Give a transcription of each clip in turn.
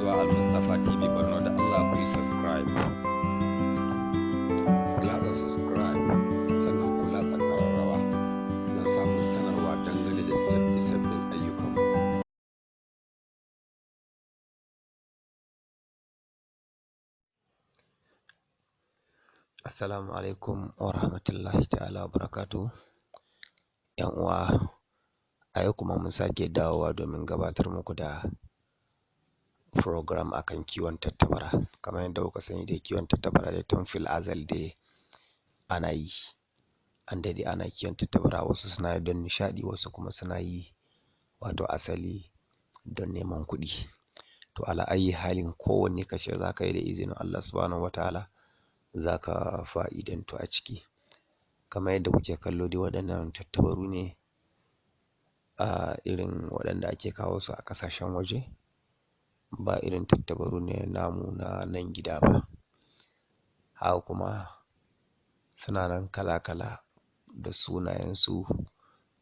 zuwa Al-Mustapha TV Borno, da Allah ku yi subscribe. Ku latsa subscribe, sannan ku latsa ƙararrawa don samun sanarwa dangane da sabbin ayyukanmu. Assalamu alaikum wa rahmatullahi ta'ala wa barakatuhu. ‘Yan uwa, a yau kuma mun sake dawowa domin gabatar muku da program akan kiwon tattabara. Kamar yadda kuka sani dai, kiwon tattabara dai tun fil azal dai ana yi. An daɗe ana kiwon tattabara, wasu suna yi don nishaɗi, wasu kuma suna yi wato asali don neman kuɗi. To, ala ayyi halin, kowanne ka ce za ka yi, da izinin Allah subhanahu wa ta'ala za ka fa'idantu a ciki. Kamar yadda kuke kallo dai, waɗannan tattabaru ne a irin waɗanda ake kawo su a ƙasashen waje, ba irin tattabaru ne namu na nan gida ba. Haka kuma suna nan kala-kala da sunayensu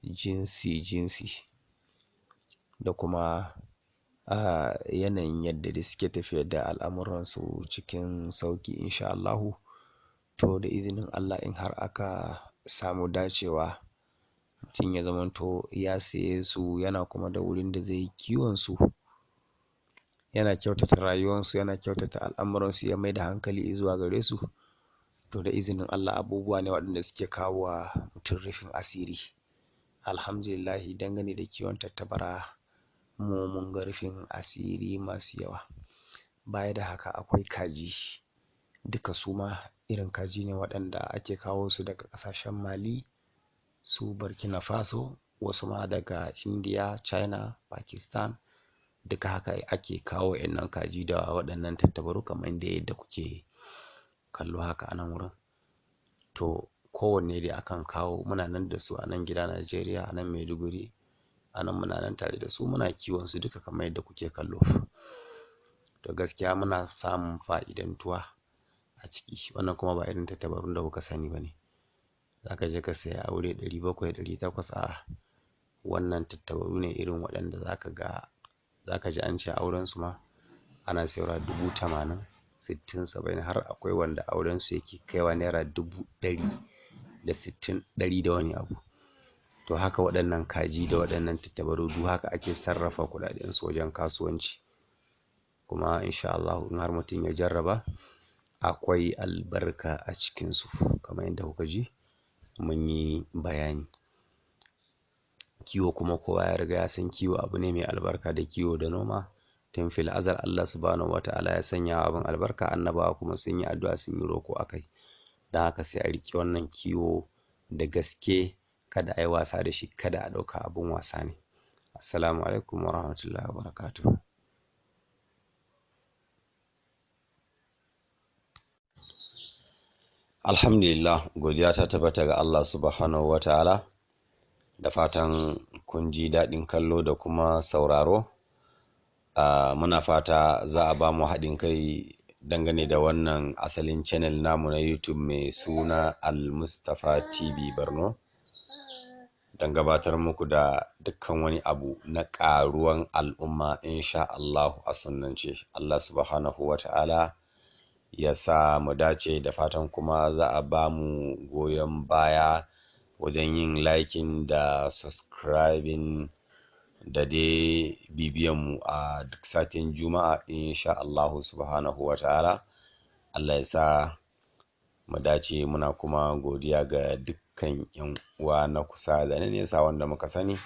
jinsi-jinsi da kuma a yanayin yadda dai suke tafiyar da al'amuransu cikin sauƙi, insha Allahu. To, da izinin Allah, in har aka samu dacewa, mutum ya zamanto ya saye su, yana kuma da wurin da zai yi kiwon su, yana kyautata rayuwansu, yana kyautata al'amuransu, ya maida hankali zuwa gare su, to da izinin Allah abubuwa ne waɗanda suke kawo wa mutum rufin asiri. Alhamdulillahi, dangane da kiwon tattabara, mu mun ga rufin asiri masu yawa. Baya da haka, akwai kaji. Duka su ma irin kaji ne waɗanda ake kawo su daga ƙasashen Mali, su Burkina Faso, wasu ma daga India, China, Pakistan. Duka haka ake kawo wa'innan kaji da waɗannan tattabaru, kamar dai yadda kuke kallo haka a nan wurin. To, kowanne dai akan kawo, muna nan da su a nan gida Najeriya, a nan Maiduguri, a nan muna nan tare da su, muna kiwon su duka kamar yadda kuke kallo. To, gaskiya muna samun fa'idantuwa a ciki. Wannan kuma ba irin tattabarun da kuka sani ba ne. Za ka je ka saya aure 700, 800, a'a. Wannan tattabaru ne irin waɗanda za ka ga, za ka ji an ce aurensu ma ana sayarwa 80,000, 60, 70, har akwai wanda aurensu yake kaiwa naira 160,000, ɗari da wani abu. To, haka waɗannan kaji da waɗannan tattabaru duk haka ake sarrafa kuɗaɗensu wajen kasuwanci. Kuma insha Allahu, in har mutum ya jarraba, akwai albarka a cikinsu, kamar yadda kuka ji mun yi bayani. Kiwo kuma kowa ya riga ya san kiwo abu ne mai albarka, da kiwo da noma. Tun fil azal Allah subhanahu wa ta'ala ya sanya wa abin albarka, annabawa kuma sun yi addu'a, sun yi roƙo a kai. Don haka sai a riƙe wannan kiwo da gaske, kada a yi wasa da shi, kada a ɗauka abin wasa ne. Assalamu alaikum wa rahmatullahi wa barakatuhu. Alhamdulillah, godiya ta tabbata ga Allah subhanahu wa ta'ala. Da fatan kun ji daɗin kallo da kuma sauraro. Muna fata za a ba mu haɗin kai dangane da wannan asalin channel namu na YouTube mai suna Al-Mustapha TV Borno, don gabatar muku da dukkan wani abu na ƙaruwan al'umma, insha Allahu, a sunnance. Allah subhanahu wa ta'ala ya sa mu dace, da fatan kuma za a ba mu goyon baya wajen yin liking da subscribing da dai bibiyanmu a duk satin Juma'a, insha Allahu subhanahu wa ta'ala. Allah ya sa mu dace. Muna kuma godiya ga dukkan 'yan uwa na kusa da na nesa, wanda muka sani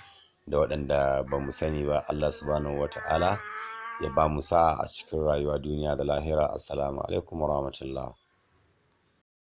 da waɗanda ba mu sani ba. Allah subhanahu wa ta'ala ya ba mu sa'a a cikin rayuwa, duniya da lahira. Assalamu alaikum wa rahmatullah.